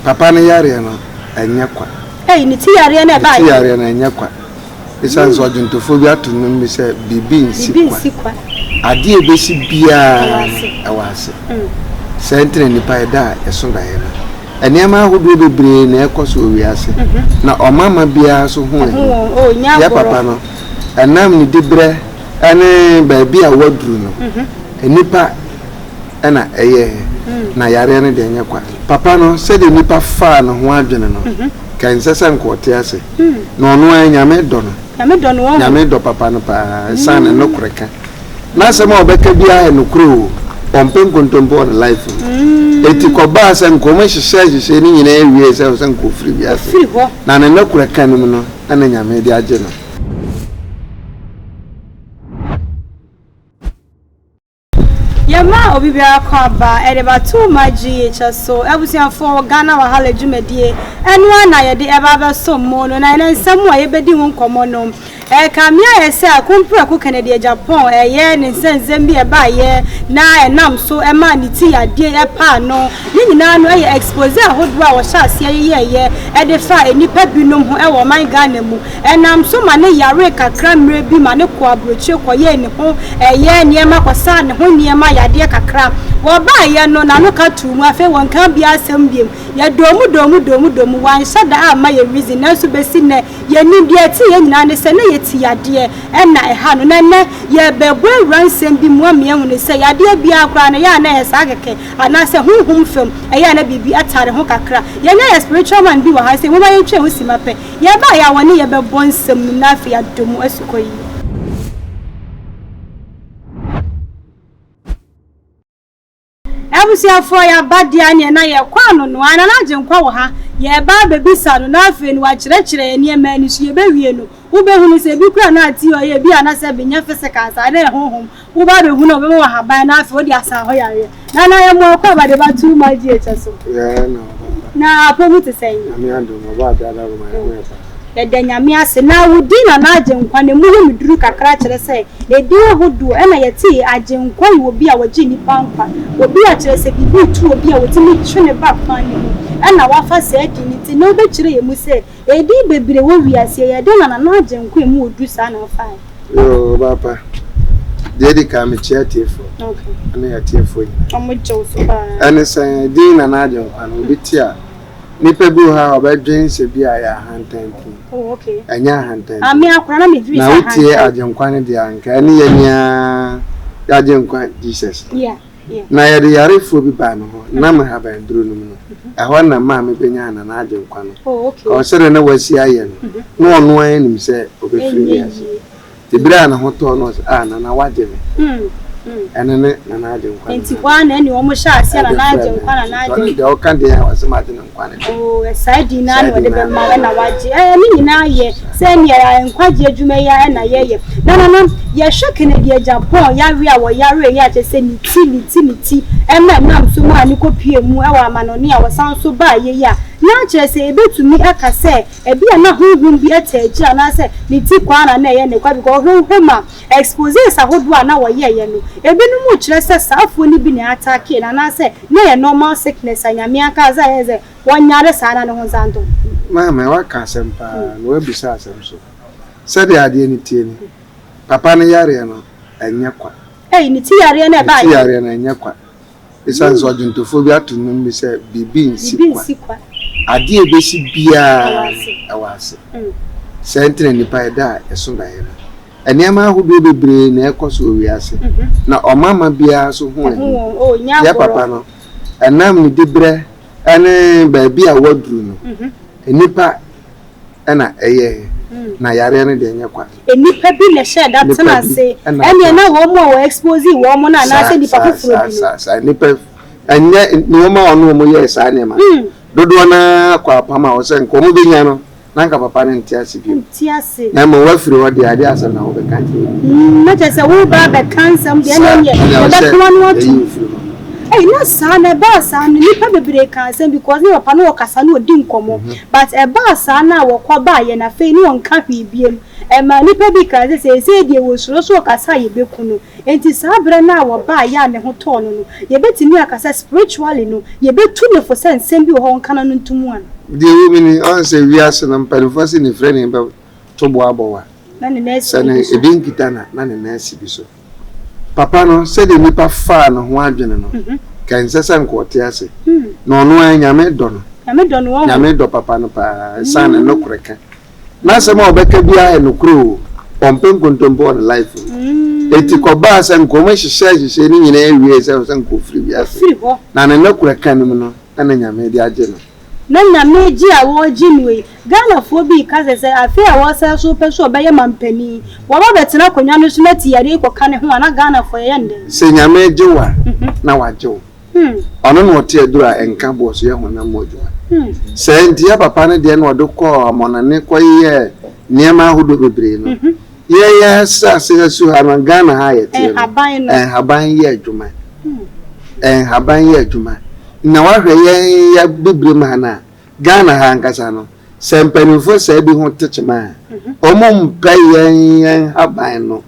Papa no yareɛ no, ɛnyɛ kwa. Ei, ne ti yareɛ no ɛbaeɛ. Ne ti yareɛ no, ɛnyɛ kwa. Esiane sɛ ɔdwontofoɔ bi ato nnwom bi sɛ, Biribi nsi kwa. Adeɛ a ɛbɛsi biara no, ɛwɔ ase. Saa nti na nnipa yɛda a yɛso daeɛ no. Nneɛma ahodoɔ bebree na ɛrekɔ so wɔ wiase, na ɔmamma biara nso ho ahi. Yɛn papa no, ɛnam ne diberɛ ne baabi a waduru no, nnipa na ɛyɛɛ, na yareɛ no deɛ ɛnyɛ kwa. Papa no, sɛdeɛ nnipa faa ne ho adwene no, nka ɛnsɛ sɛ nka ɔte ase. Na ɔno ara, Nyame dɔ no. Nyame dɔ papa no paa, ɛsiane ne nokorɛ ka. N'asɛm a ɔbɛka biara yɛ nokorɛ o, ɔmpɛ nkontompo wɔ ne life mu. Eti kɔbaa sɛ nka wɔn hyehyɛɛ nhyehyɛɛ no nyinaa wiee sɛ ɛwɔ sɛ nka ɔfiri wiase. Na ne nokorɛ ka no mu no, ɛna Nyame de agye no. Yɛma obi biara kɔ aba ɛde ba to ma GH so abusuafoɔ wɔ Ghana Wahala dwumadie ɛno ara na yɛde ɛba abɛsom mo no na ɛnɛ nsɛm a yɛbɛdi ho nkɔmmɔ no ɛkame ayɛ sɛ Akomprako Kennedy Agyapong ɛyɛ ne nsɛnsɛm bi ɛbaeɛ na ɛnam so ɛmaa ne ti yadeɛ ɛpaa no ne nyinaa no ɛyɛ expose ahodoɔ a wɔhyɛ aseɛ yeyɛɛyɛ ɛde faa nnipa binom ho ɛwɔ ɔman Ghana mu. Ɛnam so ma ne yaree kakra mmerɛ bi ma ne kɔɔ aburokyire kɔyɛɛ ne ho ɛyɛɛ nneɛma kɔsaa ne ho nneɛma yadeɛ kakra. Wɔbaeɛ no n'ano ka too mu afei wɔnkaa biara asɛm biom. Yɛdɔɔ mu dɔɔ mu dɔɔ mu dɔɔ mu wanhyɛ da amma yɛn reason nanso bɛsi nnɛ yɛnnim. Deɛ ɛteeɛ nyinaa ne sɛ na yɛti yadeɛ ɛna ɛha no na ɛnnɛ yɛrebɛbɔ awura nsɛm bi mu ama yɛahunu sɛ yadeɛ biara koraa no ɛyɛ a na ɛyɛ saa kɛkɛ anaasɛ honhom fam ɛyɛ a na biribi atare ho kakra. Yɛanya yɛn spiritual man bi wɔ ha sei momma yɛntwa yɛn ho simma pɛ. Yɛbaeɛ a wɔne yɛn bɛbɔ nsɛm no mu na afei yɛadɔ mu asukɔ yie. Abusuafoɔ yɛaba deɛ a neɛ na yɛkɔ anonoa Nana Agyenkwa wɔ ha yɛreba abɛbisa no na afei no wakyerɛkyerɛ yɛn nneɛma ani so yɛbɛwie no wobɛhunu sɛ ebi koraa na ate ɔyɛ ebi a na sɛ menyɛ physical saa na ɛyɛ honhom woba abɛhunu a ɔbɛma wo ahaban na afei wode asa hɔ yareɛ Nana yɛmmoa wo kɔ aba de ba too much GHS so. Yeah, na ɔba. Na apɔ mu te sɛn? Nyame adom, ɔba ade adaro ma yɛho yɛ paa. Yɛda Nyame ase. Na wo din Nana Agyenkwa no, emu yɛ me duru kakra kyerɛ sɛ edin ahodoɔ ɛna yɛtee Agyenkwa yɛ obi a ɔgye nnipa nkwa, obi a kyerɛ sɛ biribi reto obi a ɔtumi twe no ba kwan no mu ɛna wafa saa din no nti na wobɛkyerɛ yɛn mu sɛ edin bebree wɔ wiase yi ɛdɛn na Nana Agyenkwa emu ɔduru saa na wofaeɛ? Yoo, ɔba pa. Deɛ edi kan mekyia atiefoɔ ne atiefoɔ nyinaa. Wɔn gye wo so paa. Ɛne sɛ din Nana Agyenkwa no obi te a, nipa bi wɔ hɔ a ɔbɛdwen sɛ bi a ɛyɛ ahantan din. Oh, okay. Ɛnyɛ ahantan din. Ah, me akora na medwene Na sɛ wotie ahantan. Agyenkwa no deɛ a, nka ɛne yɛn ara yɛagyenkwa Jesus no. Yeah, yeah. Na yɛde yarefoɔ bi baa me hɔ, nam nhabanduro no mu no, ɛhɔ na maa mebɛnyaa Nana Agyenkwa no. Oh, okay. Kɔɔ sɛdeɛ na wasi ayɛ no, na ɔno ara nim sɛ ɔbɛfiri Ɛnyɛ wiase. yie. Nti berɛ a ne ho tɔɔ no ɔse, ah Nana woagye me. Ɛno ne Nana Agyenkwa no. Nti hɔ ara na ɛne wɔn hyɛ aseɛ Nana Agyenkwa, Nana Agyenkwa. Ɔno deɛ ɔka deɛ a ɔse magye ne nkwa no deɛ. Oh, saa din no ara na ɔde bɛma wo ɛna wagye. Ɛɛ ne nyinaa yɛ sɛ ɛneɛ nkwagye adwuma yi ara na yɛyɛ. Na Nana, yɛhwɛ Kennedy Agyapong yareɛ a wɔyareeɛ a kyerɛ sɛ ne ti, ne ti, ne ti ɛma ɛnam so maa no kɔpuee mu wɔ amanɔne a wɔsan nso baeɛ yi a, na kyerɛ sɛ yɛbɛtumi aka sɛ Ebia na honhom bi taa akyiri anaasɛ ne ti kwaa na na ɛyɛ ne kwa because wohwɛ mu a exposes ahodoɔ a na wɔyɛeɛ no ebinom kyerɛ sɛ saafoɔ no bi na attackee no anaasɛ na ɛyɛ normal sickness a Nyame ankasa ayɛ sɛ wɔnyare saa na ne ho nsan ntɔ no. Maame, woaka asɛm paa na woabisa asɛm nso. Sɛdeɛ adeɛ no tie ni, papa no yareɛ no, ɛnyɛ kwa. Ei, ne ti yareɛ no ɛbaeɛ. Ne ti yareɛ no, ɛnyɛ kwa. Esiane sɛ ɔdwontofoɔ bi ato nnwom bi sɛ, Biribi nsi kwa. Adeɛ a ɛbɛsi biara no, ɛwɔ ase. Saa nti na nnipa yɛda a yɛso daeɛ no. Nneɛma ahodoɔ bebree na ɛrekɔ so wɔ wiase, na ɔmamma biara nso ho ahi. Yɛn papa no, ɛnam ne diberɛ ne baabi a waduru no, nnipa na ɛyɛɛ, na yareɛ no deɛ ɛnyɛ kwa. Nnipa bi na ɛhyɛɛ da tena ase, ɛnneɛ na wɔn a wɔ expose wɔn no anaasɛ nnipa foforɔ bi no. Saa, saa, nnipa, ɛnyɛ nneɛma a ɔne wɔn yɛɛ saa nneɛma no. Dodoɔ no ara kɔ apam a wɔsɛ nka wɔn bɛnya no, na nka papa no nte ase bio. Nte ase. Na mmom wafiri hɔ deɛ, adeɛ asɛm na wobɛka akyerɛ obi. Na kyerɛ sɛ woreba abɛka nsɛm deɛ, ɛnneɛ yɛbɛka w'ano atom. Ei na saa no ɛbaa saa no nnipa bebree kaa asɛm because ne papa no ɔkasa na ɔdi nkɔmmɔ but ɛbaa saa no a wɔkɔ baeɛ no afei ne ɔnka hwee biom ɛmaa nnipa bi kaa sɛ seesei deɛ wɔsuro sɛ ɔkasa a yɛbɛku no enti saa berɛ no a wɔbaeɛ a ne ho tɔɔ no no yɛbɛtumi aka sɛ spiritually no yɛbɛtu no fo sɛ nsɛm bi wɔ hɔ ɔnka n'ano nto mu ana? Deɛ ɛwɔ mu ni, ɔn sɛ wiase no mpanimfoɔ se nifirani bɛto bo abɔ wo a, Na ne nan asi sɛ ne bi so. ebi nkita na na ne nan asi bi so. Papa no, sɛdeɛ nnipa faa ne ho adwene no, nka ɛnsɛ sɛ nka ɔte ase. Na ɔno ara, Nyame dɔ no. Nyame dɔ no, wahu. Nyame dɔ papa no paa, ɛsiane ne nokorɛ ka. N'asɛm a ɔbɛka biara yɛ nokorɛ o, ɔmpɛ nkontompo wɔ ne life mu. Enti kɔbaa sɛ nka wɔn hyehyɛɛ nhyehyɛɛ no nyinaa wiee sɛ sɛ nka ɔfiri wiase. Ɔfiri hɔ. Na ne nokorɛ ka no mu no, ɛna Nyame de agye no. Na Nyame gye a wɔregye no yi, Ghanafoɔ bi reka sɛ sɛ afei a wɔresan so repɛ sɛ ɔbɛyɛ manpanin, waba abɛtena akonnwa no so na ti yareɛ yi kɔka ne ho a, na Ghanafoɔ yɛyɛ no dɛn? Sɛ Nyame gye wo a, na wagye wo. Ɔno na ɔte aduru a ɛnka boɔ so yɛ honam mu adwuma. Saa nti yɛ papa no deɛ na ɔde kɔɔ amɔnɔne kɔyeyɛɛ nneɛma ahodoɔ bebree no. Yɛn yɛn asase ha su ha no, Ghana ha a yɛteɛ no, nhaban yɛ adwuma. Nhaban yɛ adwuma. Na wahwɛ yɛn yɛ bibirem ha no a, Ghana ha ankasa no, sɛ mpanimfoɔ saa bi ho te kyema a, wɔn mpɛ yɛn yɛn nhaban no.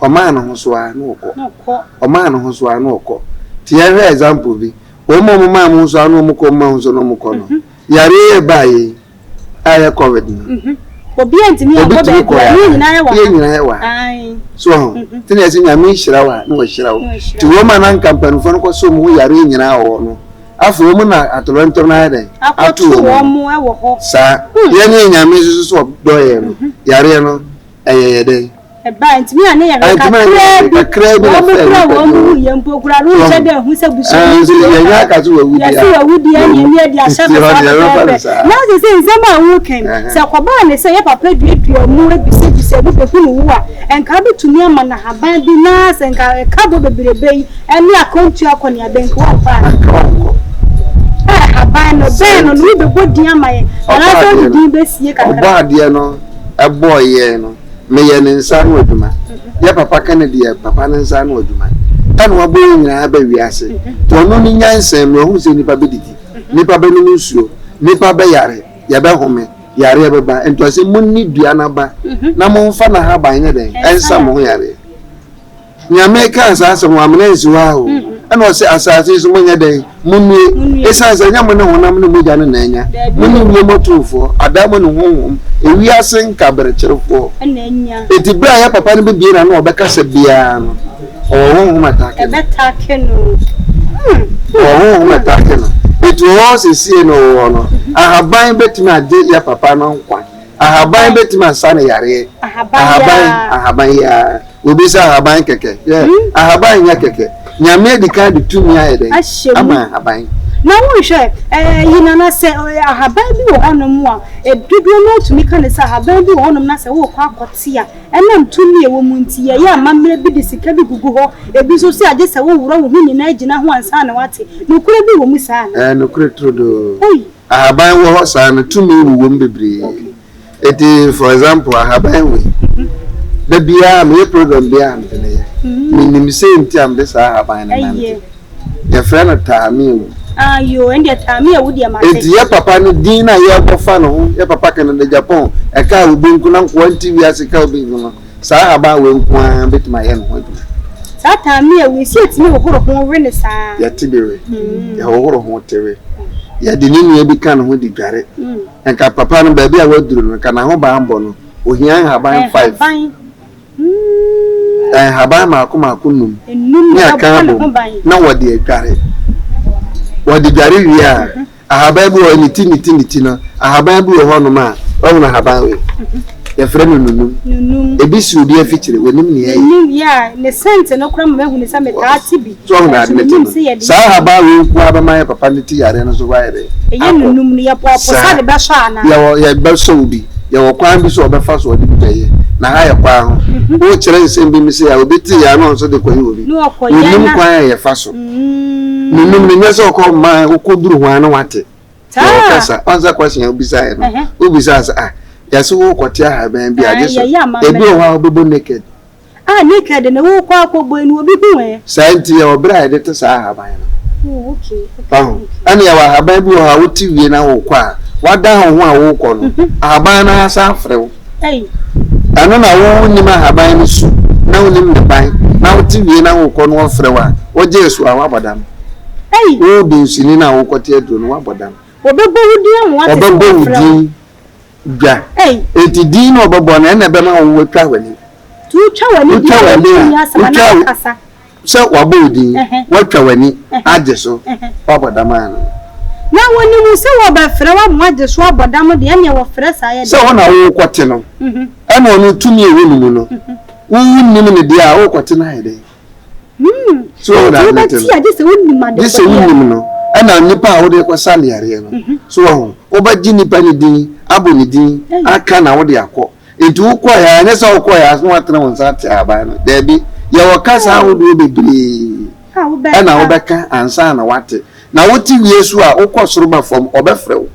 Ɔmaa ne ho so ara na ɔkɔ. Ɔmaa ne ho so ara na ɔkɔ. Nti yɛnhwɛ example bi. Wɔn a wɔmaa wɔn ho so ara na wɔkɔ, wɔmaa wɔn ho so na wɔkɔ no, yareɛ yi a ɛbaeɛ yi a ɛyɛ covid no, Obiara ntumi obi ankɔ tumi baabi kɔ a, ya. yɛn nyinaa yɛ wɔ Yɛn ha. nyinaa yɛ wɔ ha. Ae. So ho. Nti na yɛsɛ Nyame nhyira wo a na wahyira wo. Na wahyira Nti wɔn a na anka mpanimfoɔ no kɔsɛ wɔn ho yareɛ nyinaa wɔ hɔ no, afei wɔn na atoyerɛnkyɛm no ayɛ dɛn? Ato Akɔto wɔn wɔn wɔ hɔ. Saa. Yɛn ne Nyame nso so ɔdɔ yɛn no, yareɛ no, ɛyɛ yɛ dɛn? Ɛbaa ntumi a ne yɛ hwɛ Ɛntumi anyɛ kakraa hwee, bi. kakraa bi na Wɔn fɛɛ kura nipa wɔn bi wu wɔ. yɛ mpo kura no nkyɛ dɛ ɛho sɛ busuani Ɛɛ, bi nso na yɛnyɛ ɛka. aka sɛ wawu deɛ Yɛse a, wawu deɛ wawu. ɛne ɛne ɛde ahyɛ Nti no hɔ saa deɛ yɛbɛfa no pɛpɛɛpɛ. saa. Na sɛ sɛ nsɛm a woka yi, Ɛhɛn. sɛ kɔbaa ne sɛ yɛ papa duadua mu abisabisa mu bɛhunu wo a, nka wobɛtumi ama no ahaban bi na sɛ nka ɛka bɔ bebrebe yi ɛne akwantuo akɔneaba nka wɔmfa anaa? Anka ɔnkɔ. Ɛ, ahaban no, Saa bɛn no nti, no wobɛbɔ din ama yɛn ɔbɔ anaasɛ wode adeɛ no, din bɛsie ɔbɔ kakra? adeɛ no ɛbɔɔ yɛn no, meyɛ ne nsa ano adwuma. Yɛ papa Kennedy yɛ papa ne nsa ano adwuma. Ɛna wabɔ yɛn nyinaa aba wiase. Nti ɔno ne nyansa mu ɔhu sɛ nnipa bɛdidi, nnipa bɛnom nsuo, nnipa bɛyare, yɛbɛhome, yareɛ bɛba. Nti ɔse monni dua no aba na momfa n'ahaban nyɛ dɛn? Ɛnsa mo ho yareɛ. Nyame kaa saa asɛm no, wamena ansi hɔ ara o. Ɛna ɔse, Asaase yi so monyɛ dɛn? Monnue, esiane sɛ ɛnyɛ mo ne honam ne mogya no na anya, mo ne wiem atumfoɔ, adaemone honhom, ewiase nkaberekyerefoɔ. Enti bere a yɛ papa no bebue n'ano a ɔbɛkasa biara no, ɔwɔ honhom ɛtaake no. Ɔwɔ honhom ɛtaake no. Enti ɔwɔ hɔ sesie na ɔwɔ hɔ no, ahaban betumi agye yɛ papa no nkwa. Ahaban betumi asa no yareɛ. Ahaban, ahaban yi ara. Obi sɛ ahaban kɛkɛ. Yɛ hmm? Ahaban nyɛ kɛkɛ. Nyame adi kan de tumi ayɛ dɛn? Ahyɛ mu. Ama ahaban. Na wonhwɛ ɛɛ yi nana sɛ ahaban bi wɔ hɔnom a dodoɔ no atumi ka ne sɛ ahaban bi wɔ hɔnom na sɛ wokɔ akɔte a ɛnam tumi a ɛwɔ mu nti yɛyɛ amammerɛ bi de sika bi gugu hɔ ebi nso sɛ agye sɛ woworɔ wo ho nyinaa gyina ho ansa na wate nokorɛ bi wɔ mu saa na? Ɛɛ nokorɛ turodoo. Ahaban wɔ hɔ saa no tumi wowɔ mu bebree. Eti for example ahaban wei da biara meyɛ program biara mede no yɛ. Menim sɛ nti a mede saa ahaban no nante. Yɛfrɛ no taameawu. Ayo, ɛndeɛ taameawu deɛ mate. Eti yɛ papa no din no a yɛrebɔ fa ne ho, yɛ papa Kennedy Agyapong, ɛkaa obi nko na nkoa nte wiase kaa obi nko no, Saa ahaban wei nko ara bɛtumi ayɛ ne ho adwuma. Saa taame wei, sɛ yɛtumi hohoro ho we no saa. Yɛte bi we. Yɛhohoro ho te we. Yɛde ne nua bi ka ne ho de dware. Nka papa no baabi a waduru no, nka n'ahobanbɔ no, ohia nhaban five. Nhaban. Nhaban mmaako mmaako num. Num Ne na aka ɛbɔ ne ho abom ban. na wɔde adware. Wɔde dware wie a, Ahaban bi wɔ hɔ, ne ti ne ti ne ti no, ahaban bi wɔ hɔnom a, woahunu ahaban wei? Yɛfrɛ no nunum. Nunum. Ebi si obi afikyire, wɔnim nea ɛyɛ. Menim, yeah, ne scent no koraa ma mahunu sɛ metaa te bi. So woahunu Nanso ade ne ti menim no? sɛ yɛde Saa yɛ ahaban wei nko ara bɛma yɛ papa ne ti yareɛ no so ayɛ dɛ? Ɛyɛ Akɔ. nunum no, yɛpɔɔpo Saa. sa de bɛsɔ anaa? Yɛwɔ, yɛbɛsɔ wo bi. Yɛwɔ kwan bi so a wɔbɛfa so wɔde bi bɛyɛ. Na ha yɛ kwan ho. Wokyerɛ nsɛm bi mu sei a, obi te yɛ a na ɔno nso de kɔyɛ obi. Na ɔkɔyɛ Wɔnim na. kwan a yɛfa so. Menim no, nyɛ sɛ ɔkɔ mmaa wokɔduru ho a na wate. Saa. Yɛwɔ kasa. Ɔn sɛ question a wobisaeɛ no, wobisaa sɛ ah, yɛse wokɔte ahaban bi a, gye so ebi wɔ hɔ a wobɛbɔ naked. Ah, naked no wokɔ akɔbɔ yi no obi hu ɛ? Saa nti yɛwɔ berɛ a yɛde te saa ahaban no. Oh, okay. Wahu? Ɛna yɛwɔ ahaban bi wɔ hɔ a wote wie na wokɔ a, wadan wo ho a wokɔ no, mhm. ahaban no asan afrɛ wo. Ɛno na wonim ahaban no su na wonim ne ban na wote wie na wokɔ no wɔfrɛ wo a, wogye so a woabɔ dam. Wo dunsini no a wokɔte aduro no woabɔ dam. Wɔbɛbɔ wo din ama woate sɛ wɔfrɛ wo. Wɔbɛbɔ wo din dwa. Enti din na ɔbɛbɔ no ɛna ɛbɛma wo watwa w'ani. Wotwa w'ani deɛ a w'ani asɛm anaa wakasa. Sɛ wɔabɔ wo din, woatwa w'ani agye so, woabɔ dam a no. Na wɔnim sɛ wɔbɛfrɛ wo ama woagye so abɔ dam deɛ, ɛnneɛ wɔfrɛ saa yɛ dɛn? Sɛ wo na worekɔte no, ɛna ɔno tumi a ɛwɔ ne mu no, wo wonnim no deɛ a, worekɔte no ayɛ dɛn? So woahu deɛ ade no te no? Gye sɛ wonim ade Gye sɛ wonim no, ɛna nnipa a wode rekɔsa no yareɛ no, so woahu? Wobɛgye nnipa no din, abɔ ne din, aka na wode akɔ. Enti wokɔe ara, ɛnyɛ sɛ wokɔe ara na woatene wo nsa ate ahaban no. Dabi, yɛwɔ kasa ahodoɔ bebree na wobɛka ansa na woate. Na wote wie nso a, wokɔ soro ba fam, wɔbɛfrɛ wo.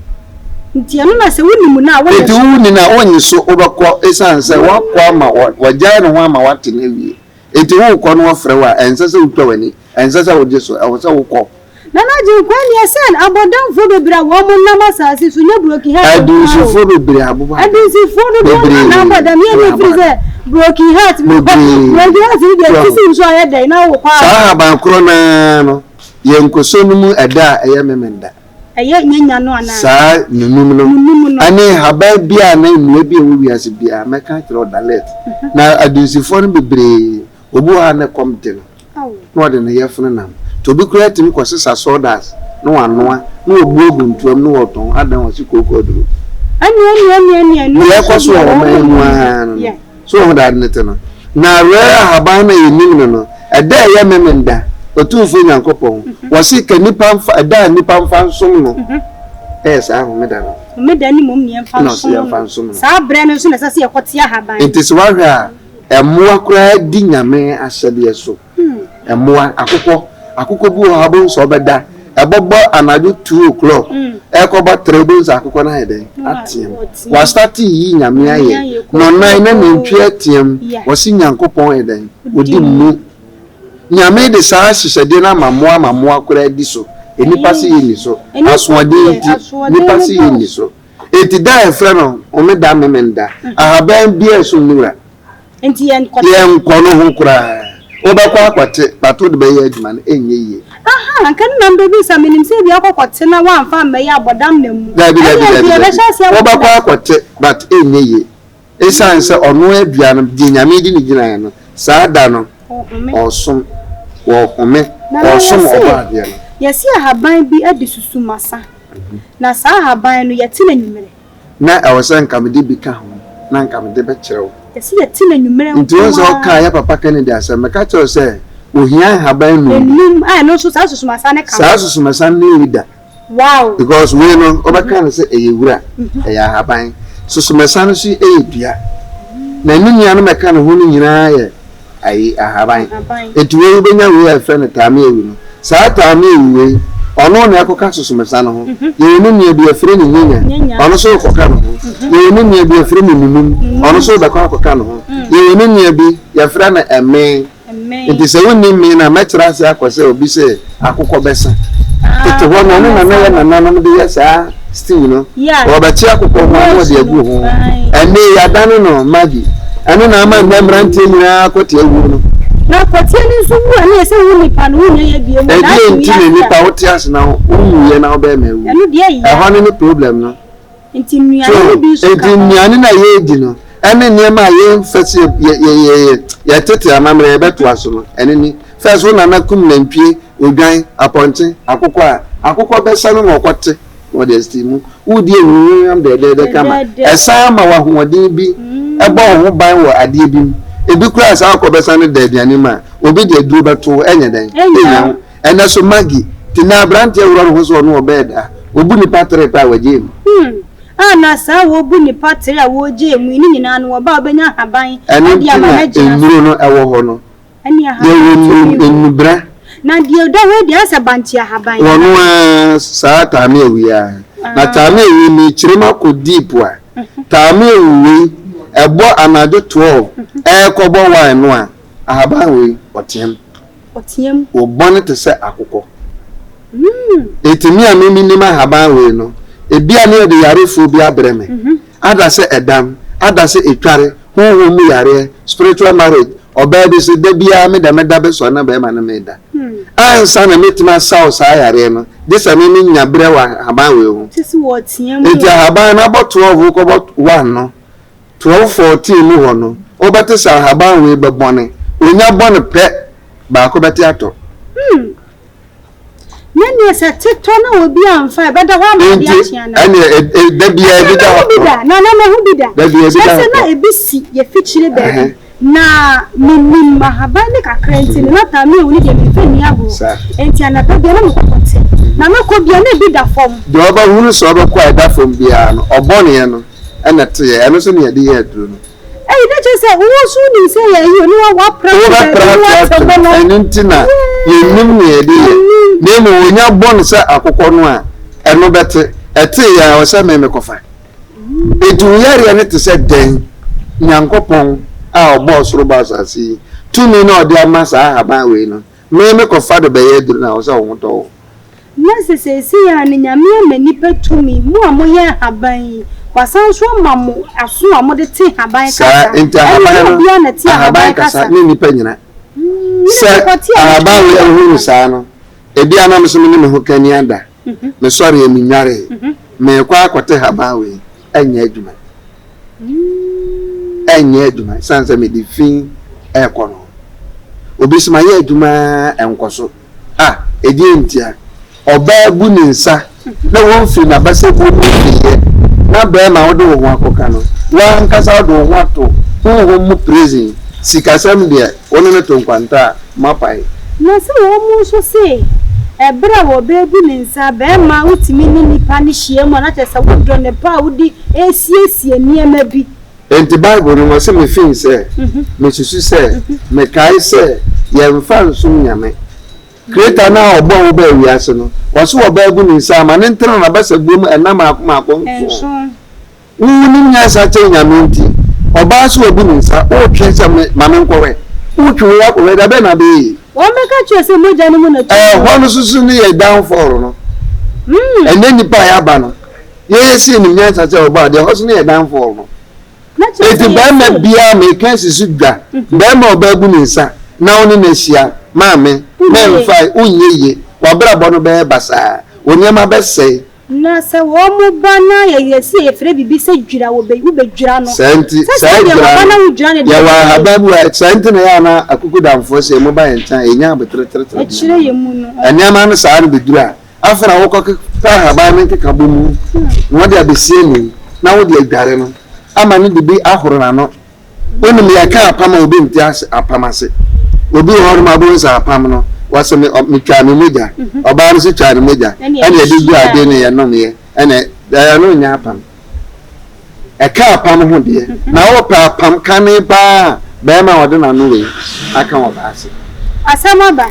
Nti ɛno na sɛ wonim no a, wonnye Enti so. wonni no a, wonnye so, wobɛkɔ esiane sɛ woakɔ ama wɔagyae ne ho ama woate no awie. Enti worekɔ na wɔfrɛ wo a, ɛnsɛ sɛ wotwa w'ani, ɛnsɛ sɛ wogye so, ɛwɔ sɛ wokɔ. Nana Agyenkwa nea sɛn abɔdamfoɔ bebree a wɔn nam asase so nyɛ broken heart nko ara o. Adunsifoɔ bebree abobɔ adam. Adunsifoɔ dodoɔ no ara na abɔ dam yɛn na efiri sɛ broken heart Bebree. Broken heart no deɛ tisi nso ayɛ dɛn na wokɔ a. Saa ahaban korɔ no ara no yɛ nkoso no mu ɛda a ɛyɛ Memenda. Ɛyɛ nyanya no anaa? Saa nunum no. Nunum no. Ɛne nhaban biara anaa nnua bi a ɛwɔ wiase biara mɛka akyerɛ wo Dalet. Na adunsifoɔ no bebree Obi wɔ hɔ a na ɛkɔm de no, na ɔde ne yafunu nam. Nti obi koraa tumi kɔsesa sawdust na wanoa, na wabu agu ntoa mu na ɔtɔn, adan ɔse kooko aduro. Deɛ ɛkɔ so wɔ ɔman yi mu ara no no, so woahu deɛ ade no te no? Na rare ahaban no a yɛnim no no, ɛda a ɛyɛ Memenda, Otumfoɔ Nyankopɔn, wɔse ka nnipa mfa, ɛda a nnipa mfa nsom no, ɛyɛ saa Homeda no. Homeda no mmom na yɛmfa nsom no. Saa berɛ no nso na ɛsɛ sɛ yɛkɔte ahaban. Nti sɛ woahwɛ a, Mmoa koraa di Nyame ahyɛdeɛ so. Mmoa, akokɔ, akokɔ bi wɔ hɔ a wobɛhu sɛ ɔbɛda, ɛbɔbɔ anadwo 2 o'clock, ɛrekɔbɔ 3 wobɛhu sɛ akokɔ no ayɛ dɛn? Ateam. Wastate yi Nyame ayɛ. Nɔnan na nantwie ateam, wɔse Nyankopɔn yɛ dɛn? Ɔdi mmu. Nyame de saa ahyehyɛdeɛ no ama mmoa ma mmoa koraa di so. Nnipa se yɛnni so. Asoɔden nti, nnipa se yɛnni so. Enti da a yɛfrɛ no Homeda Memenda, ahaban biara nso nni wura. Enti yɛnkɔte. Yɛnkɔ no ho koraa. Wobɛkɔ akɔte, but wode bɛyɛ adwuma no, ɛnyɛ yie. Aha, anka ne nam bɛbisa, menim sɛ ebia wokɔkɔte na woamfa ammɛyɛ abɔdam na mu. Dabi, dabi, Ɛnneɛ dabi, nti dabi. yɛbɛhyɛ aseɛ abɔ Wobɛkɔ dam. akɔte, but ɛnyɛ yie. Esiane sɛ ɔno adua no, deɛ Nyame de no gyinaeɛ no, saa da no, Ɔhome. ɔresom, wɔhome, Nana, ɔresom yɛse, Ɔbɔadeɛ no. yɛse ahaban bi de susu masa. Na saa ahaban no, yɛte no anwummerɛ. Na ɛwɔ sɛ nka mede bi ka ho, na nka mede bɛkyerɛ wo. Yɛse yɛte no anwummerɛ Nti wohu nko sɛ ara. wokaa yɛ papa Kennedy asɛm, meka kyerɛ wo sɛ ohia nhaban num bi. Enum, a ɛno nso saa susumasa no ka ho. Saa susumasa no ne leader. Wow! Because wei no, wobɛka no sɛ ɛyɛ wura, ɛyɛ ahaban. Susumasa no nso yɛ dua. Na ne nuanom a ɛka ne ho no nyinaa yɛ ayi ahaban. Enti wei wobɛnya wei a yɛfrɛ no taameawu no. Saa taameawu wei, ɔno na ɛkɔka sosomesa no ho. Yɛwɔ ne nua bi yɛfrɛ no nyenya, ɔno nso rekɔka ne ho. Yɛwɔ ne nua bi yɛfrɛ no nunum, ɔno nso rebɛkɔ akɔka ne ho. Yɛwɔ ne nua bi yɛfrɛ no ɛmee. Enti sɛ wonni mmee no a, mɛkyerɛ ase akɔ sɛ obi sɛ akokɔ bɛsa. Tete hɔ no, ɛno na na yɛn nananom de yɛ saa stew no. Wɔbɛkye akokɔ ho a na wɔde agu ho. Ɛnnɛ yi, yɛadane no Maggi. Ɛno na ama nnɛ mmeranteɛ nyinaa kɔte awuo no. Na kɔteɛ no nso wu a, na ɛyɛ sɛ wo nipa no, wonnya yɛ bio mu. Ɛdeɛn nti na nipa wote ase na wonwuiɛ na wobɛyɛ ma awu? Ɛno deɛ ɛyɛ. Ɛhɔ no ne problem no. Nti nnuane no bi nso ka ho. Nti nnuane no a yɛredi no, ɛne nneɛma a yɛmfa si yɛtete amammerɛ yɛbɛtoa so no, ɛno ni. First wo nana kum nantwie, odwan, apɔnkye, akokɔ a, akokɔ bɛsa no na ɔkɔte na ɔde asiti mu. Wodi ahuhunhwam dɛdɛɛdɛ kama. Ɛsan ma wo ahoɔden bi, ɛbɔ wo ho ban wɔ adeɛ bi mu. Ebi koraa saa akokɔ bɛsa no da aduane mu a, obi de aduro bɛto wo, ɛnyɛ dɛn? Ɛnnya wo. Ɛnɛ so Maggie te na abranteɛ worɔ ne ho sɛ ɔno ɔbɛɛ da obu nipa tere pɛ a wagyee mu. Hmm a na saa wɔbu nipa tere a wɔgyee mu yi ne nyinaa no wɔba a wɔbɛnya ahaban Ɛno de nti ama na no agyina so. nnuro no ɛwɔ hɔ no. Ɛne ahaban Yɛwɔ tumi wɔ. nnubra. Na deɛ ɛda hɔ yi deɛ ayɛ sɛ bankye ahaban. Wɔno ara saa taame awi yi ara. Na taame awi mekyerɛ mu akɔ deep a, taame awi wei ɛbɔ anadwo 12 ɛrekɔbɔ one no a, ahaban wei ɔteam. Ɔteam. Wo bɔne te sɛ akokɔ. Enti me a me menim ahaban wei no, ebia ne yɛde yarefoɔ bi abrɛ me, ada sɛ ɛdam, ada sɛ etware, honhom mu yareɛ, spiritual marriage, ɔbaa bi se da biara me da mɛda bɛsɔre na barima no meda. Ansa na mɛtumi asaw saa yareɛ no, gye sɛ me menya berɛ wɔ ahaban wei ho. Enti ahaban no abɔ 12 wokɔbɔ 1 no, 12 14 mu hɔ no, wobɛte sɛ ahaban wei bɛbɔne. Onya bɔne pɛ, baako bɛte atɔ. Na nea sɛ tetɔ na obi amfa a, ɛbɛda hɔ ama ade akye anaa? Ɛnneɛ da biara ebi da hɔ. Mahu bi da, Nana mahu bi da. Da biara ebi da hɔ. Kyerɛ sɛ na ebi si yɛ fikyire baabi. Na menim ahaban no kakra nti no, na taa me ewu no deɛ memfa nni agorɔ. Nti anapa biara na mekɔ kɔte. Na mɛkɔ biara na ebi da fam. Deɛ ɔbɛhunu sɛ ɔbɛkɔ a ɛda fam biara no, ɔbɔneɛ no na ɛteeɛ. Ɛno nso na yɛde yɛ aduro no. Eyi na kyerɛ sɛ wo nso wonim sɛ yɛ ayi o ne woapra to baabi ne woate ho no. Ɛno nti na yɛnnim nea yɛde yɛ, na mmom wɔnya bɔ no sɛ akokɔ no a, ɛno bɛte. Ɛtee yɛ a, ɛwɔ sɛ me mekɔfa. Enti wo yareɛ no te sɛ dɛn? Nyankopɔn a ɔbɔɔ soro bɔɔ asase yi, tumi no a ɔde ama saa ahaban wei no, me mekɔfa de bɛyɛ aduro no a, ɛwɔ sɛ wo ho tɔ wo. Na sɛ seesei ara no Nyame ama nnipa tumi, mo a moyɛ nhaban yi, wasan nso ama mo aso a mode te nhaban kasa, Saa nti ɛne ahaban ɛnyɛ no, obiara na ɛte ahaban ahaban kasa kasa. ne nnipa nyina. Me Sɛ mekɔte a ahaban metumi wei te ahunu kasa. saa no, ebia na me nso me ne me ho kani ada, mesɔreɛ menwaree, merekɔ akɔte haban wei, ɛnyɛ adwuma. Ɛnyɛ adwuma, ɛsiane sɛ mede fi ɛrekɔ no. Obi nso mayɛ adwuma ara ɛnkɔ so. A, ɛdeɛn ntia? Ɔbaa bu ne nsa na wɔmfiri n'abasabuo mu mmeeɛ, na barima a wode wo ho akɔka no, wo ankasa wode wo ho ato honhom mu prison, sikasɛm deɛ, wo ne no to nkwanta a, moapae. Na sɛ wɔn nso se, ɛberɛ a wɔbɛbu ne nsa, barima wotumi ne nipa no hyia mu a, na kyerɛ sɛ wodɔ ne pa a wode resiesie nneɛma bi. Enti Bible no, ɔse, Mefii sɛ, mesusu sɛ, mekae sɛ, yɛmfa nsom Nyame. Creator no a ɔbɔɔ wo baa wiase no, ɔse ɔbaa gu ne nsa ama no ntena n'abasabuo mu ɛna maako maako nson. Wo wonim nyansa kyɛn Nyame nti, ɔbaa se wabu ne nsa, wotwe sɛ me, ma menkɔhwɛ. Wotwe wei akɔhwɛ, da bɛn na abɛyɛ yie? Wɔn bɛka kyerɛ sɛ mogya no mu na tumi wɔ. Ɛhɔ no soso ne yɛ downfall no. Ɛnɛ nnipa a yɛaba no, Yɛyɛ sɛ yɛnim nyansa sɛ ɔbɔ adeɛ, ɛhɔ so no yɛ downfall no. Enti barima biara meka asi so dwa, barima a ɔbaa bu ne nsa na wo ne no ahyia, maame, mɛmfae, wonyɛ yie, w'abrabɔ no bɛyɛ basaa, wo nneɛma bɛsɛe. Na sɛ wɔn ba na yɛyɛ sɛ yɛfrɛ biribi sɛ dwira, wɔbɛ, wobɛdwira no. Saa nti, Sɛ saa saa deɛ dwira wɔba no, na wodwira no deɛ yɛwɔ ɛbɛyɛ yie. ahaban bi wɔ ha, saa nti na ɛyɛ a na akukudamfoɔ sɛ moba yɛn nkyɛn a, yɛnya aboterɛ trɛtrɛ Ɛkyerɛ nneɛma yɛn no. mu no. Nneɛma no saa no bɛduru a, Afei na wokɔkeka ahaban no nkekabɔ mu na wɔde abɛsi ani na wode adware no ama no de bi ahoro n'ano. Wonim yɛka apam a obi nte ase apam ase. Obi wɔ hɔnom a wobɛhu sɛ apam no wɔse me metwaa me mogya, ɔbaa no nso twaa ne mogya ɛna yɛde gu ade no yɛnomyɛ ɛna ɛno nyɛ apam. Ɛka apam ho deɛ, na wopɛ apam kane paa a, barima a ɔde n'ano wei aka ɔbaa ase. Asɛm aba.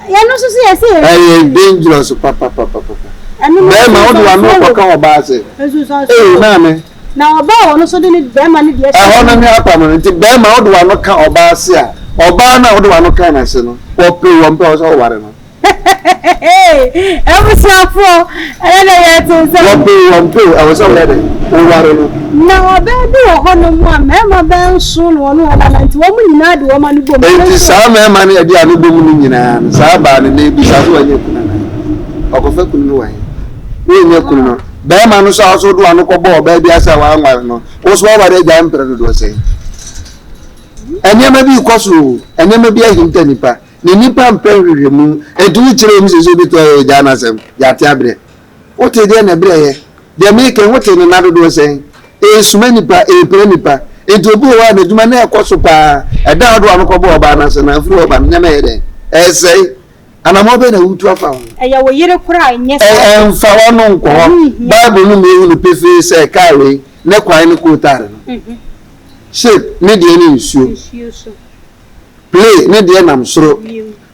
Yɛn nso so yɛse yɛ. Ɛyɛ dangerous papapapapa. Barima wode w'ano kɔka ɔbaa ase. Ee maame. Na ɔbaa a ɔno nso de ne barima no deɛ hyɛ. Ɛhɔ no ne apam no nti barima wode w'ano ka ɔbaa ase a, ɔbaa no a wode w'ano ka n'ase no, wɔpɛ o wɔmpɛ o, ɔsɛ ɔware no. Abusuafoɔ, ɛnɛ deɛ yɛte nsɛm. Wɔpɛ o wɔmpɛ o, ɛwɔ sɛ woyɛ dɛn? Woware no. Na ɔbaa bi wɔ hɔnom a mmarima bɛyɛ nson na wɔne wɔn anante, wɔn nyinaa de wɔn ano bom. Enti saa mmarima no a ɛde ano bom no nyinaa no, saa baa no, mebisa sɛ wanya kunu anaa? Ɔkɔfa kunu no wɔ he? Wonnya kunu no. Barima no nso a wo nso wode w'ano kɔbɔɔ ɔbaa bi ase a wanware no, wo nso woaware agyae mprɛ dodoɔ sɛn? Nneɛma bi rekɔ so o, nneɛma bi ahinta nnipa. Na nnipa mpɛ nhwehwɛmu, enti wokyerɛ wɔn sɛ sɛ obi tɔ yɛ gyaa n'asɛm, yɛate abrɛ. Wote deɛ na ɛbrɛ yɛ? Deɛ meka yi, wote no nna dodoɔ sɛn? Ɛresuma nnipa, ɛrepira nnipa. Enti obi wɔ hɔ a n'adwuma na ɛkɔ so paa, ɛda a ɔde w'ano kɔbɔɔ ɔbaa no ase no, afiri hɔ ba no, nneɛma yɛ dɛn? Ɛresɛe. Anammɔn bɛn na woretu afa ho? Ɛyɛ wo yere koraa a, ɛnyɛ saa. Ɛmfa w'ano nkɔ hɔ. Bible no ma yɛhu no pefee sɛ kaa wei, ne kwan ne kootaare no. Shape, ne deɛ ne nsuo. Play ne deɛ nam soro.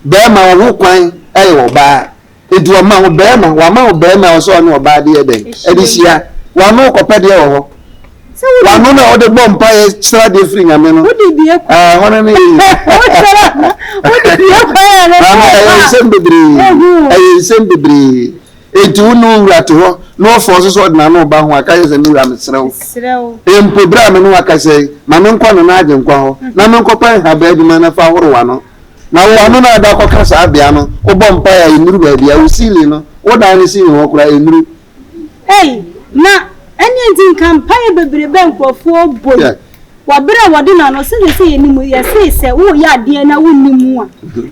Bɛɛma wo ho kwan yɛ ɔbaa nti ɔma wo bɛɛma wama wo bɛɛma ɔsɛ ɔne ɔbaa de yɛ dɛn ɛde hyia wano kɔpɛ deɛ wɔ hɔ. W'ano na wode bɔ mpaeɛ srɛ adeɛ firi Nyame no. Wode bie kwan. Ɛɛ hɔ no ne yɛ nyina. Wode bie kwan a ne Maame ɛyɛ nsɛm bebree. Ɛyɛ nsɛm bebree. Enti wo ne wo wura te hɔ na ɔfɔɔ so sɛ ɔde n'ano reba ho a, ka kyerɛ sɛ me wura mesrɛ wo. Mpo berɛ a me ne wo akasa yi, ma menkɔ Nana Agyenkwa hɔ na menkɔpɛ nhabaa bi ma no fa horo w'ano. Na wo ano no a wode akɔka saa bea no, wobɔ mpaeɛ a ɛnnuru baabi a, wo ceiling no, wo dan no ceiling hɔ koraa ɛnnuru. Ei, na ɛneɛ nti nka mpaeɛ bebrebe a nkurɔfoɔ bɔ yi, wɔ berɛ a wɔde no ano, sɛdeɛ sɛ yɛnim, yɛse sɛ woreyɛ adeɛ na wonni mu a,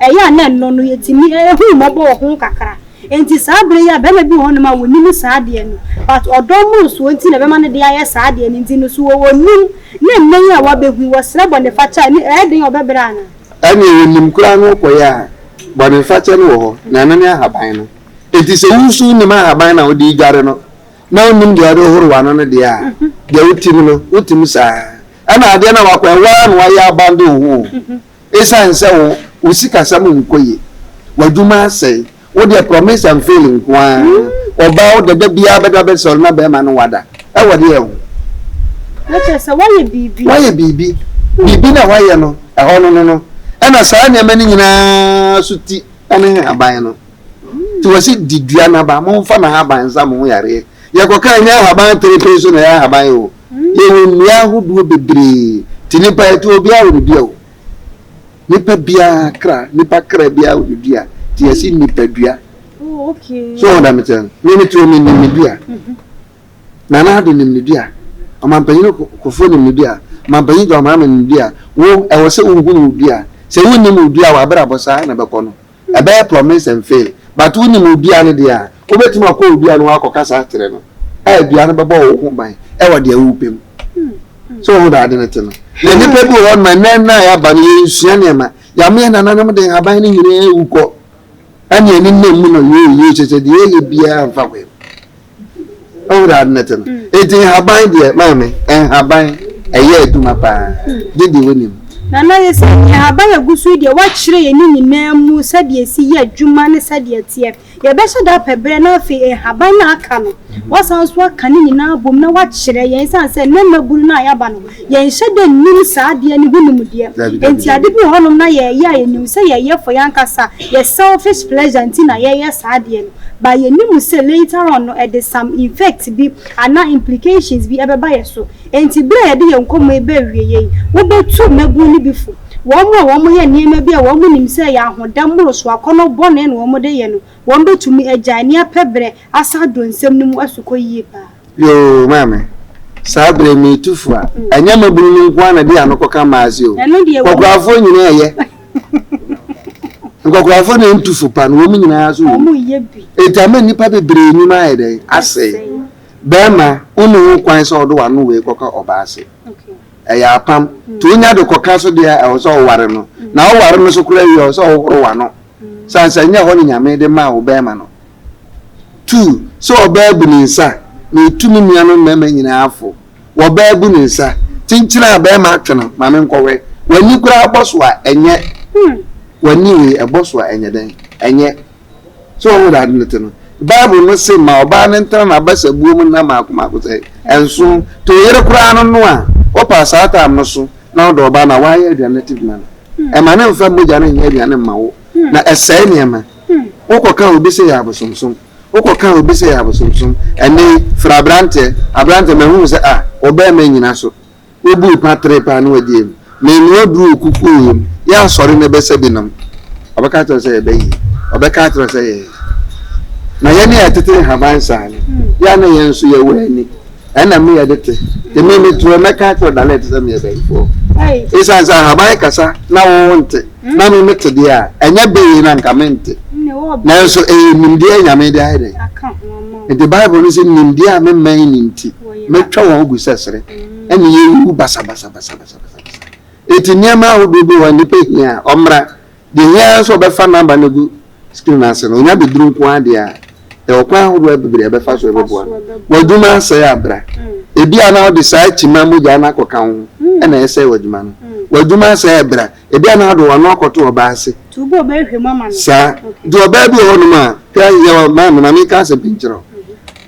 ɛyɛ a na ɛno no yɛtumi hu mmɔbɔ wɔ ho kakra. Enti saa berɛ yi a barima bi wɔ hɔnom a ɔnim saa adeɛ no, but ɔdɔ mmorosoɔ nti na ɛbɛma no de ayɛ saa adeɛ no nti no, so ɔnim na nnɛ yi a wabɛhu yi, wɔsrɛ bɔnefakyɛ a, ɛyɛ den a ɔbɛbrɛ anaa? Ɛnneɛ ɔnim koraa na ɔkɔyɛ a, bɔnefakyɛ no wɔ hɔ, na ɛno ne ahaban no. Enti sɛ wo nso wonnim ahaban na wode redware no, na wonnim deɛ wode hohoro w'ano no deɛ a, deɛ wotim no, wotim saa. Ɛna adeɛ no a wakɔyɛ, wo ara na wayɛ abandon wo ho o. Esiane sɛ wo wo sikasɛm nkɔ yie, w'adwuma asɛe, wo deɛ promise and fail nko ara, ɔbaa wo dada biara bɛda bɛsɔre na bɛrima no wada, ɛwɔ deɛ ɛho. Na kyerɛ sɛ woayɛ biribi. Woayɛ biribi. Biribi na woayɛ no, ɛhɔ no no no. Ɛna saa nneɛma no nyinaa so ti ne nhaban no. Nti wɔsi di dua no aba, momfa n'ahaban nsa mo ho yareɛ. Yɛkɔka ɛnyɛ ahaban terepee so na ɛyɛ ahaban o. Yɛwɔ nnua ahodoɔ bebree. Nti nipa yɛte obiara wɔ ne dua o. Nipa biara kra, nipa kra biara wɔ ne dua. Nti yɛsi nipa dua. Oh, okay. So wɔn da mekyerɛ no. Me me te hɔ me nim me dua. Nana Addo nim ne dua. Ɔmanpanyin Kufuor nim ne dua. Ɔmanpanyin John Mahama nim ne dua. Wo, ɛwɔ sɛ wohunu wo dua. Sɛ wonnim wo dua a, w'abrabɔ saa na ɛbɛkɔ no. Ɛbɛyɛ promise and fail. But wonim wo dua no deɛ a, wobɛtumi akɔ wo dua no hɔ akɔkasa akyerɛ no a dua no bɛbɔ wo ho ban wɔ deɛ wopɛ mu. So wohu deɛ ade no te no? Na nnipa bi wɔ hɔ nom a, nnɛ nna a yɛaba no, yɛnsua nneɛma. Yɛama yɛn nananom de nhaban no nyinaa awu kɔ. Ɛne yɛn nenam mu no, yoo yoo, kyerɛ sɛ deɛ yɛyɛ biara mfa kwan mu. Wohu deɛ ade no te no? Enti nhaban deɛ, maame, nhaban ɛyɛ adwuma paa, gye deɛ wonim. Nana yɛ sɛ nhaban a ɛgu so yi deɛ woakyerɛ yɛn ne nyinaa mu sɛdeɛ ɛsi yɛ adwuma ne sɛdeɛ ɛteɛ. Yɛbɛhyɛ da apɛ berɛ na afei nhaban no a aka no woasan nso aka ne nyinaa abom na woakyerɛ yɛn ɛsiane sɛ nnɛ mmabunu no a yɛaba no yɛnhyɛ da nnim saa adeɛ no ho nimdeɛ. Enti ade bi wɔ hɔnom na yɛyɛ a yɛnim sɛ yɛyɛ for yɛn ankasa yɛ selfish pleasure nti na yɛyɛ saa adeɛ no but yɛnim sɛ later on no ɛde some effect bi anaa implications bi ɛbɛba yɛ so. Enti bere a yɛde yɛn nkɔmmɔ yi ba awiei yi, wobɛtu mmabun no bi fo. Wɔn a wɔyɛ nneɛma bi a wɔnim sɛ ɛyɛ ahoda mmoroso, akɔnnɔ bɔne na wɔde yɛ no, wɔbɛtumi agyae ne apɛ berɛ asa adɔ nsɛm no mu asukɔ yie paa. Yoo, maame, saa berɛ yi meretu fo a, ɛnyɛ mmabunu no nko ara na ɛde ano kɔka mmaa ase o. Ɛno deɛ ɛwɔ mu. Nkɔkorafoɔ nyinaa ɛyɛ. Nkɔkorafoɔ na ɛntu fo pa no, wɔn nyinaa nso wɔ mu. Wɔyɛ bi. Enti ama nnipa bebree nnwuma ayɛ dɛn? Asɛe. Barima, wonni ho kwan sɛ wode w'ano wei kɔka ɔbaa ase. Ɛyɛ apam. Nti wonya de kɔka so deɛ a, ɛwɔ sɛ woware no. Na woware no so koraa wie a, ɛwɔ sɛ wohoro w'ano. Sane sɛ ɛnyɛ hɔ ne Nyame de maa wo barima no. Two, sɛ ɔbaa bu ne nsa, metu me nuanom mmarima nyinaa fo. Wɔbaa bu ne nsa, kyenkyene a barima atwe no, ma menkɔhwɛ. W'ani koraa bɔ so a, ɛnyɛ. W'ani wei, ɛbɔ so a, ɛnyɛ dɛn? Ɛnyɛ. So woahu dɛ ade no tse no? Bible no se ma ɔbaa no ntsena n'abasabuo mu nna maako maako sɛ nson. Nti wo yere koraa no no a, wopaa saa time no so na wode ɔbaa no a, woayɛ aduane no ti ma no. Ɛma no mfa mogya no nyɛ aduane mma wo, na ɛsɛe nneɛma. Wokɔka obi sɛ yɛ abosomsom, wokɔka obi sɛ yɛ abosomsom. Ɛnnɛ yi, frɛ aberanteɛ, aberanteɛ mahunu sɛ ah, wo barima nnyina so. Wobuu pa tere paa na wɔagye mu. Menoa duru wɔ kukuo wei mu. Yɛ asɔre na ɛbɛsa bi nom. Ɔbɛka akyerɛ wo sɛ yɛbɛ yie. Ɔbɛka akyerɛ wo sɛ yɛyɛ. Na yɛn a yɛtete nhaban saa no, yɛ a na yɛn nso yɛwɔ ani. Ɛna me yɛde te. Te me me toɔ mɛka akyerɛ Dalet sɛ meyɛ bɛyifoɔ. Esiane sɛ ahaban kasa na wo nte na me mete deɛ a, ɛnyɛ bɛ yie na nka mente. Nanso ɛyɛ nimdeɛ Nyame de ayɛ dɛn? Nti Bible no sɛ nimdeɛ a memma nni nti, mɛtwa wɔn agu sɛ sere, ɛne yɛwuwu basabasabasabasabasa. Enti nneɛma ahodoɔ bi wɔ hɔ a nnipa hia a, ɔmmra. Deɛ ɛhia ara sɛ ɔbɛfa number no agu screen no ase no, ɔnya bɛduru nko ara deɛ a, yɛwɔ kwan ahodoɔ bebree a ɛbɛfa so ɛbɛboa no. W'adwuma asɛe a, bra. Ebia na wode saa kyima mogya no akɔka wo ho ɛna ɛsɛe w'adwuma no. W'adwuma asɛe a, bra. Ebia na wode w'ano akɔto ɔbaa ase. Saa. Nti ɔbaa bi wɔ hɔnom a, hwɛ yɛwɔ maame ma menka asɛm bi nkyerɛ wo.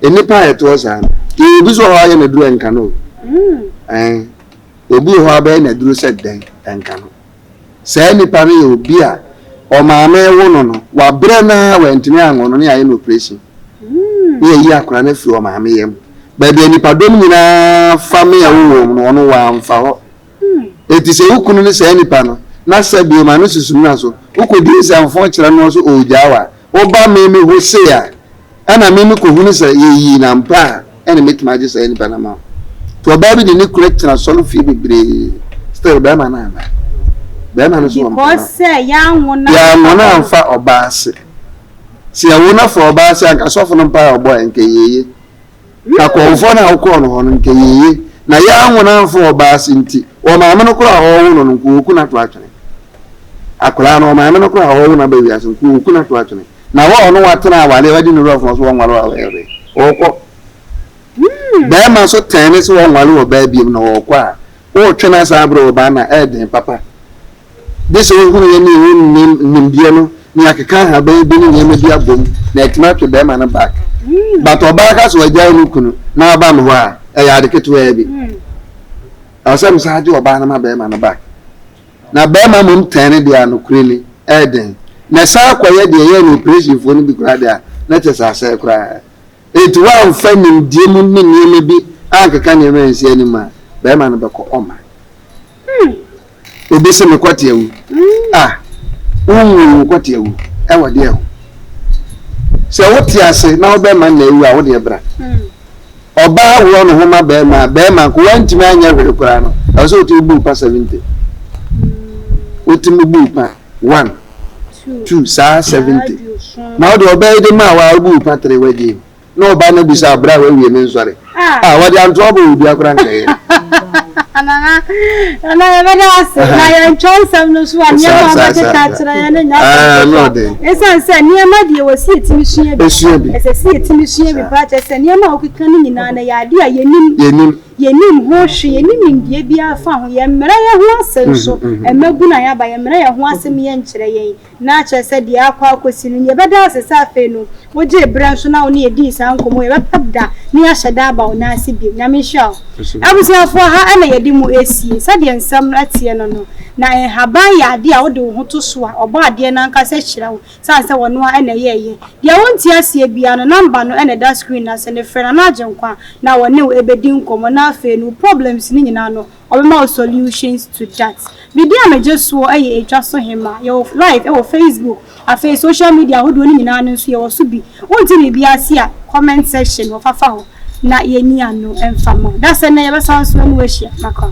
Nnipa a yɛte hɔ saa no, yɛwɔ obi nso wɔ hɔ a ɔyɛ n'aduru a ɛnka no o. Ɛn, obi wɔ hɔ a bɛyɛ n'aduro sɛ dɛn, ɛnka no. Saa nipa no yɛ obi a ɔmaame wo no no, wabrɛ no ara wantumi anwo no ne yɛayɛ no operation. Ne yɛyi akwadaa no afiri ɔmaame yam. Baabi a nipadɔm nyinaa fa me a wowɔ mu no, ɔno wamfa hɔ. Enti sɛ wo kunu ne saa nipa no, na sɛ bio ma no susu mmra so, wokɔdi nsɛmfo kyerɛ no so ɔregyaa wo a, woba me me hɔ sei a, ɛna me mekɔhunu sɛ yɛyii no ampa a, ɛna mɛtumi agye saa nipa no ama wo. Nti ɔbaa bi de ne kunu tena sɔre fie bebree, still bɛrima no amma. Bɛrima no so wɔmpɛ no. Because sɛ yɛanwo no Yɛanwo no amfa ɔbaa ase. Sɛ yɛwo no afa ɔbaa ase a, anka sɔfo no mpae a ɔbɔe nka ɛyɛ yie. Na kɔmfoɔ no a wokɔɔ no hɔ no, nka ɛyɛ yie. Na yɛanwo no amfa ɔbaa ase nti, ɔmaame no koraa a ɔrewo no no, nka ɔreku no ato atwene. Akwadaa no, ɔmaame no koraa a ɔrewo no aba wiase no, nka ɔreku no ato atwene. Na wɔ ɔno watena aware a wadi ne wura fo so wɔnware a ɔyɛ dɛ, ɔrekɔ. Bɛrima nso tɛn ne sɛ wɔnware ɔbaa biom na ɔrekɔ a, woretwe no asan abrɛ ɔbaa no a, ɛyɛ den papa. Gye sɛ wohunu yɛn ne yɛn nim nimdeɛ no ne yɛakeka ahaban bi ne nneɛma bi abom na atumi atwe bɛrima no back. But ɔbaa ka sɛ wagyae ne kunu na waba me hɔ a, ɛyɛ ade ketewaa bi. Ɛwɔ sɛ mesan gye ɔbaa no ma bɛrima no back. Na bɛrima mmom tɛn ne deɛ a nokorɛ ni, ɛyɛ den. Na ɛsan akɔyɛ deɛ ɛyɛɛ no operation foɔ no bi koraa deɛ a, na kyerɛ sɛ asɛe koraa. Enti woamfa nimdeɛ mu ne nneɛma bi ankeka nneɛma ansi anim a, bɛrima no bɛkɔ ɔma. Obi se me kɔte awu. Ah, wonwui wo kɔte awu. Ɛwɔ deɛ ho. Sɛ wote ase na wobɛma nna awu a, wo deɛ bra. Ɔbaa worɔ ne ho ma bɛrima a, bɛrima nko wantumi anyɛ hwee koraa no, ɛwɔ sɛ wotumi bu pa 70. Wotumi bu pa 1, 2, saa 70. Na wode ɔbaa yi de maa wo a, wobu pa 3 wagye. Na ɔbaa no bisa bere a wawie ne nsɔre a wɔde antoa bɔ wo dua koraa nka ɛyɛ. Nana, nana yɛbɛda ase na yɛntwa nsɛm no so a nneɛma a wɔbɛkeka akyerɛ yɛn no nyɛ asɛm ketewa. Esiane sɛ nneɛma deɛ wɔ si yɛtumi sua bi. Ɛsɛ sɛ yɛtumi sua bi paa kyerɛ sɛ nneɛma a wokeka no nyinaa no ɛyɛ adeɛ a yɛnim. Yɛnim. Yɛnim ho hwee, yɛnni nimdeɛ biara fa ho. Yɛmmrɛ yɛn ho ase nso. Mmabunu a yɛaba, yɛmmrɛ yɛn ho ase ma yɛnkyerɛ yɛn. Na kyerɛ sɛ deɛ akɔ akɔsi no, yɛbɛda ase sɛ afei no wogyee berɛ nso na wo ne yɛn dii saa nkɔmmɔ yi. Yɛbɛpɛ da na yɛahyɛ da aba wo nan ase bio. Nyame nhyira wo. Abusuafoɔ, ha na yɛde mo resie. Sɛdeɛ nsɛm no teɛ no no, na nhaban yɛ adeɛ a wode wo ho to so a, Ɔbɔadeɛ no ankasa hyira wo sane sɛ ɔno ara na ɛyɛeɛ. Deɛ wonte aseɛ biara no, number no na ɛda screen no ase no, frɛ Nana Agyenkwa na ɔne wo bɛdi nkɔmmɔ na afei no wo problems no nyinaa no, Ɔbɛma wo solutions to that. Me din a megye soɔ yɛ Etwa So Hemmaa. Yɛwɔ live wɔ Facebook, afei social media ahodoɔ no nyinaa no nso yɛwɔ so bi. Wonte biribi ase a, comment section hɔ fafa hɔ na yɛnyi ano mfa mma wo. Dasɛ nnɛ yɛbɛsan nso ne wo ahyia. Makra.